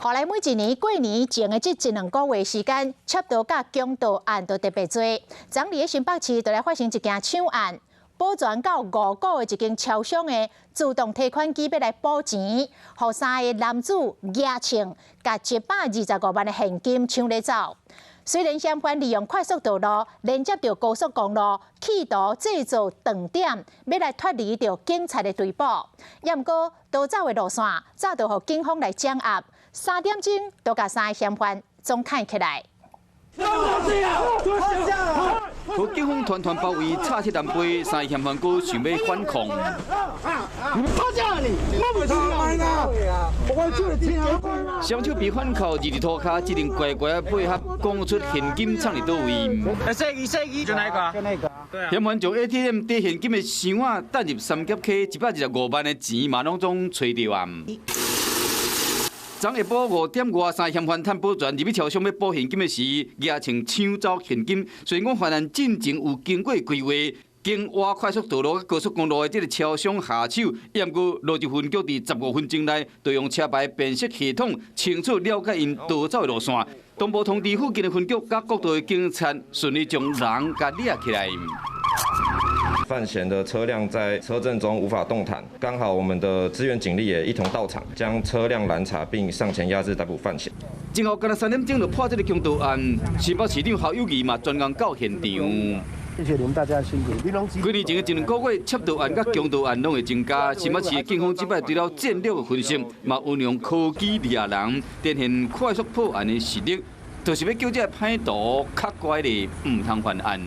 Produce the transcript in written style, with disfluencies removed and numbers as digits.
後來每一年過年前的這一兩個月時間，竊盜佮強盜案都特別濟。昨日新北市就來發生一件搶案，保全到五股的一間超商的自動提款機欲來補錢，予三个男子蜈槍，共125萬的現金搶咧走。雖然嫌犯利用快速道路連接著高速公路，企圖製造斷點，欲來脫離著警察的追捕，也毋過逃走的路線早就予警方來掌握。3點鐘就共三个嫌犯總崁起來。予警方團團包圍，插鐵南背，三个嫌犯閣想欲反抗。吵架你，我我雙手被反銬，佇佇塗跤，只能乖乖配合，講出現金藏佇佗位。手機手機，就那個，就那個。嫌犯將 ATM 提現金的箱仔擲入三峽溪，125萬的錢嘛攏總揣著啊。昨下晡5點外，三嫌犯趁保全入去超商欲補現金的時，蜈槍搶走現金。雖然講犯案進前有經過規劃，經挖快速道路、高速公路的這个超商下手，也毋過蘆洲分局佇15分鐘內，就用車牌辨識系統清楚了解𪜶逃走的路線。東部通知附近的分局佮國道的警察順利將人共掠起來。犯嫌的車輛在車陣中無法動彈，剛好我們的支援警力也一同到場，將車輛攔查並上前壓制逮捕犯嫌。之後，干焦3點鐘就破這个強盜案，新北市長侯友宜嘛專工到現場。謝謝你們大家辛苦。幾年前的一兩個月，竊盜案佮強盜案攏會增加。新北市的警方這擺除了戰略的分析，嘛運用科技掠人，展現快速破案的實力，就是欲叫這个歹徒較乖的，毋通犯案。